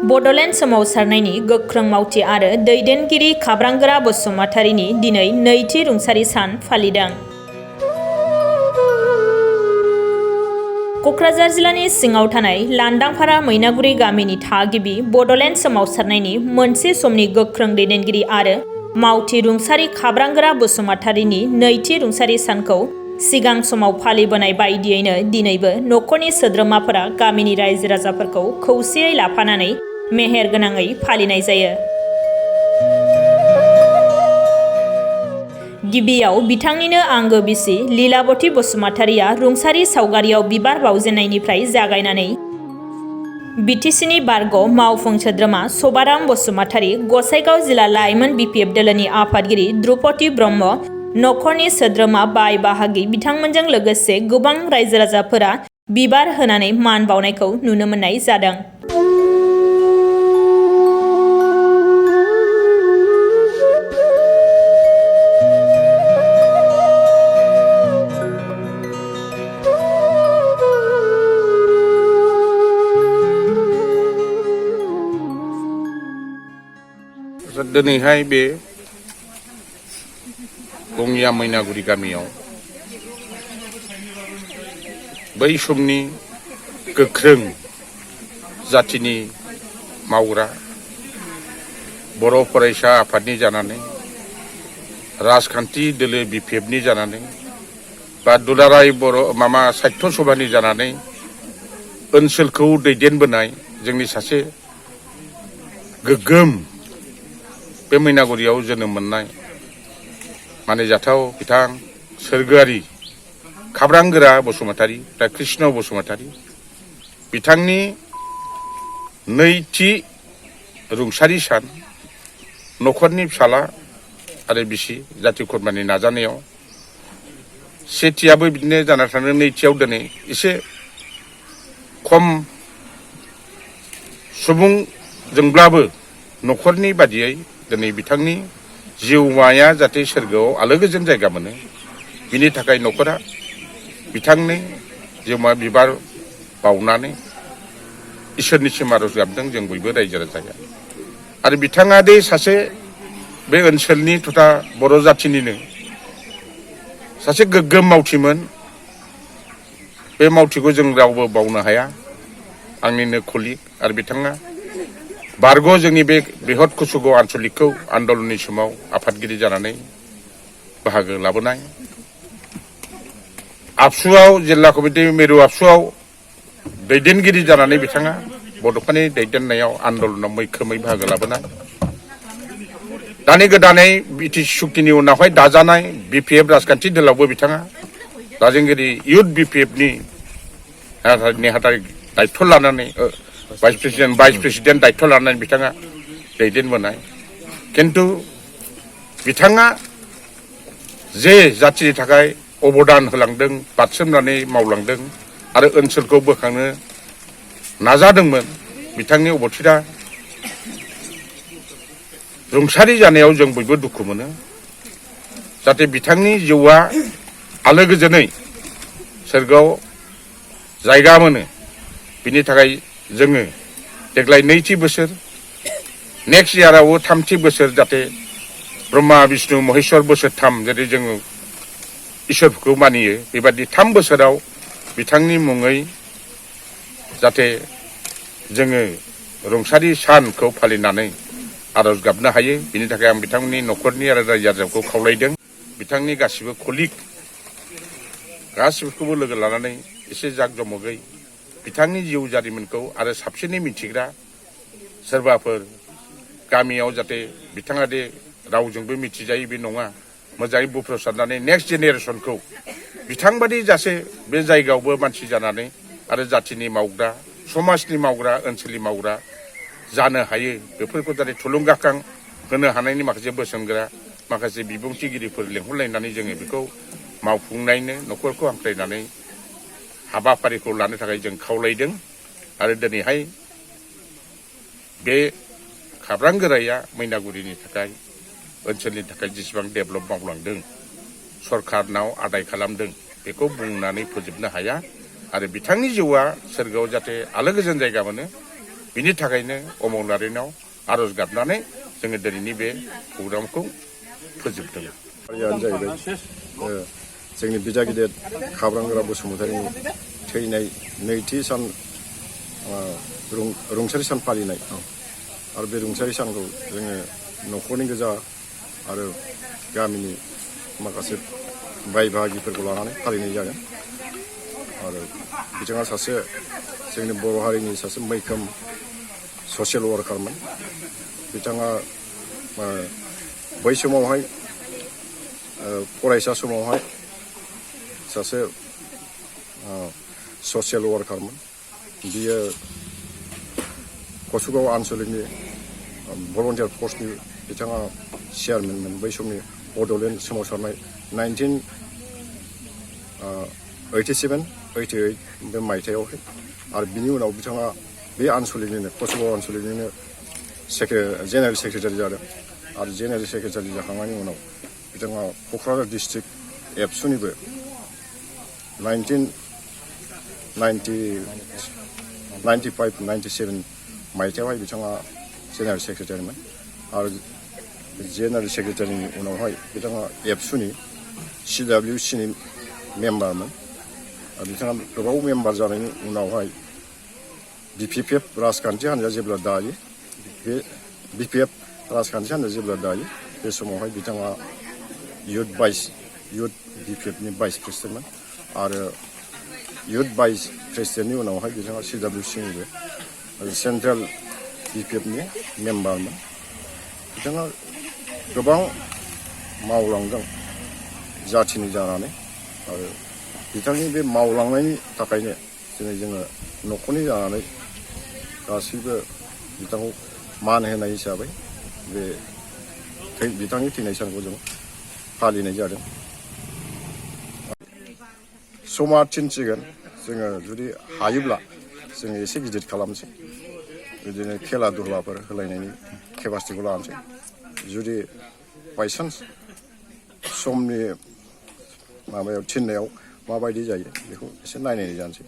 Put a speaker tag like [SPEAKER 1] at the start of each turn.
[SPEAKER 1] बड'लेण्ड सोमावसारनायनि गोख्रों मावथि आरो दैदेनगिरि खाब्रांगोरा बसुमतारीनि दिनै नैथि रुंसारि सान फालिदों। क'क्राझार जिल्लानि सिङाव थानाय लांदांफारा मैनागुरि गामिनि थागिबि बड'लेण्ड सोमावसारनायनि मोनसे समनि गोख्रों दैदेनगिरि आरो मावथि रुंसारि खाब्रांगोरा बसुमतारीनि नैथि रुंसारि सानखौ सिगां समाव फालिबोनाय बायदियैनो दिनैबो नखरनि सोद्रोमाफोरा गामिनि रायजो राजाफोरखौ खौसेयै लाफानानै मेहेर गोनाङै फालिनाय जायो। गिबियाव बिथांनिनो आंगो बिसि लीलावती बसुमतारीया रुंसारि सावगारियाव बिबार बावजेननायनिफ्राय जागायनानै बिटिसिनि बारग' मावफुं सोद्रोमा सभाराम बसुमतारी, गसाइगाव जिल्ला लाइमोन बिपिएफ दोलोनि आफादगिरि द्रुपदी ब्रह्म, नखरनि सोद्रोमा बाय बाहागि बिथांमोनजों लोगोसे गोबां रायजो राजाफोरा बिबार होनानै मान बावनायखौ नुनो मोननाय जादों।
[SPEAKER 2] दिनैहाय बे गंगिया मैनागुरि गामियाव बै समनि गोख्रों जाथिनि मावग्रा बर' फरायसा आफादनि जानानै राजखान्थि दोलो बिपिएफनि जानानै बा दुलाराय बर' साहित्य सभानि जानानै ओनसोलखौ दैदेनबोनाय जोंनि सासे गोग्गोम बे मैनागुरियाव जोनोम मोननाय मानिजाथाव बिथां सोरगोआरि खाब्रांगोरा बसुमतारी दा कृष्ण बसुमतारी बिथांनि नैथि रुंसारि सान नखरनि फिसाला आरो बिसि जाथि खुरमानि नाजानायाव सेथियाबो बिदिनो जाना थाङो। नैथियाव दिनै एसे खम सुबुंजोंब्लाबो नखरनि बादियै दिनै बिथांनि जिउमाया जाहाथे सोरगोआव आलो गोजोन जायगा मोनो बिनि थाखाय नखरा बिथांनि जिउमा बिबार बावनानै इसोरनिसिम आरज गाबदों जों बयबो रायजो राजाया। आरो बिथाङा दे सासे बे ओनसोलनि तथा बर' जाथिनिनो सासे गोग्गोम मावथिमोन, बे मावथिखौ जों रावबो बावनो हाया। आंनिनो कलिग आरो बिथाङा बारग' जोंनि बे बृहत कुसुगाव आन्सलिकखौ आन्दलननि समाव आफादगिरि जानानै बाहागो लाबोनाय, आबसुआव जिल्ला कमिटि मिरु आबसुआव दैदेनगिरि जानानै बिथाङा बड'फानि दैदेननायाव आन्दलनाव मैखोमै बाहागो लाबोनाय, दानि गोदानै बिटिसि सुक्तिनि उनावहाय दाजानाय बिपिएफ राजखान्थि दोलावबो बिथाङा दाजेनगिरि इयुथ बिपिएफनि नेहाथारि दायित्व लानानै भाइस प्रेसिडेन्ट दायित्व लानानै बिथाङा दैदेनबोनाय। किन्तु बिथाङा जे जाथिनि थाखाय अबदान होलांदों, बारसोमनानै मावलांदों आरो ओनसोलखौ बोखांनो नाजादोंमोन, बिथांनि अबथिरा रुंसारि जानायाव जों बयबो दुखु मोनो। जाहाथे बिथांनि जिउआ आलो गोजोनै सोरगोआव जायगा मोनो बिनि थाखाय जोङो देग्लाय नैथि बोसोर, नेक्स्ट इयारावबो थामथि बोसोर जाहाथे ब्रह्मा बिष्णु महेश्वर बोसोरथाम जेरै जोङो इसोरफोरखौ मानियो बेबादि 3 बोसोराव बिथांनि मुङै जाहाथे जोङो रुंसारि सानखौ फालिनानै आरज गाबनो हायो बिनि थाखाय आं बिथांनि नखरनि आरो रायजो राजाखौ खावलायदों। बिथांनि गासिबो कलिग गासिबोखौबो लोगो लानानै एसे जाकजमकै बिथांनि जिउ जारिमिनखौ आरो साबसिनै मिथिग्रा सोरबाफोर गामियाव जाहाथे बिथाङा दे रावजोंबो मिथिजायो बे नङा, मोजाङै बुफ्रुसारनानै नेक्स्ट जेनेरेसनखौ बिथांबादि जासे बे जायगायावबो मानसि जानानै आरो जाथिनि मावग्रा, समाजनि मावग्रा, ओनसोलनि मावग्रा जानो हायो बेफोरखौ जाहाथे थुलुंगाखां होनो हानायनि माखासे बोसोनग्रा माखासे बिबुंथिगिरिफोर लेंहरलायनानै जोङो बेखौ मावफुंनायनो नखरखौ हांख्रायनानै हाबाफारिखौ लानो थाखाय जों खावलायदों। आरो दिनैहाय बे खाब्रांगोराया मैनागुरिनि थाखाय ओनसोलनि थाखाय जेसेबां डेभेलप मावलांदों सरकारनाव आदाय खालामदों बेखौ बुंनानै फोजोबनो हाया। आरो बिथांनि जिउआ सोरगोआव जाहाथे आलो गोजोन जायगा मोनो बिनि थाखायनो अमरनाथनाव आर'ज गाबनानै जोङो दिनैनि बे प्रग्रामखौ फोजोबदों।
[SPEAKER 3] फारियानो जाहैबाय जोंनि बिदा गिदिर खाब्रांगोरा बसुमतारीनि थैनाय नैथि सान रुंसारि सान फालिनाय आरो बे रुंसारि सानखौ जोङो न'खरनि गोजा आरो गामिनि माखासे बाय बाहागिफोरखौ लानानै फालिनाय जागोन। आरो बिथाङा सासे जोंनि बर' हारिनि सासे मैखोम ससियेल वार्कारमोन। बिथाङा बै समावहाय फरायसा समावहाय सासे ससियेल वार्कारमोन। बियो कसुगाव आनसलिकनि भलन्टियार फर्सनि बिथाङा चेयारमेनमोन बै समनि बड'लेण्ड सोमावसारनाय 1987-88 बे मायथाइयावहाय। आरो बिनि उनाव बिथाङा बे आनसलिकनिनो कसुगाव आनसलिकनिनो जेनेरेल सेक्रेटारि जादों। आरो जेनेरेल सेक्रेटारि जाखांनायनि उनाव बिथाङा क'क्राझार डिस्ट्रिक्ट एबसुनिबो 1995-97 मायथाइयावहाय बिथाङा जेनेरेल सेक्रेटारिमोन। आरो जेनेरेल सेक्रेटारिनि उनावहाय बिथाङा एबसुनि CWCनि मेम्बारमोन। बिथाङा गोबाव मेम्बार जानायनि उनावहाय BPF राजखान्थि हान्जाया जेब्ला दायो बे BPF राजखान्थि हान्जाया जेब्ला दायो बे समावहाय बिथाङा युथ BPFनि भाइस प्रेसिडेन्टमोन। आरो युथ भाइस प्रेसिडेन्टनि उनावहाय बिथाङा CWCनिबो सेन्ट्रेल BPFनि मेम्बारमोन। बिथाङा गोबां मावलांदों जाथिनि जानानै। आरो बिथांनि बे मावलांनायनि थाखायनो दिनै जोङो न'खरनि जानानै गासैबो बिथांखौ मान होनाय हिसाबै बे बिथांनि थैनाय सानखौ जों फालिनाय जादों। समा थिनसिगोन जोङो जुदि हायोब्ला जोङो एसे गिदिर खालामसै। बिदिनो खेला दुलाफोर होलायनायनि केपासिटिखौ लानोसै। जुदि बायसान्स समनि माबायाव थिननायाव माबायदि जायो बेखौ एसे नायनाय जानोसै।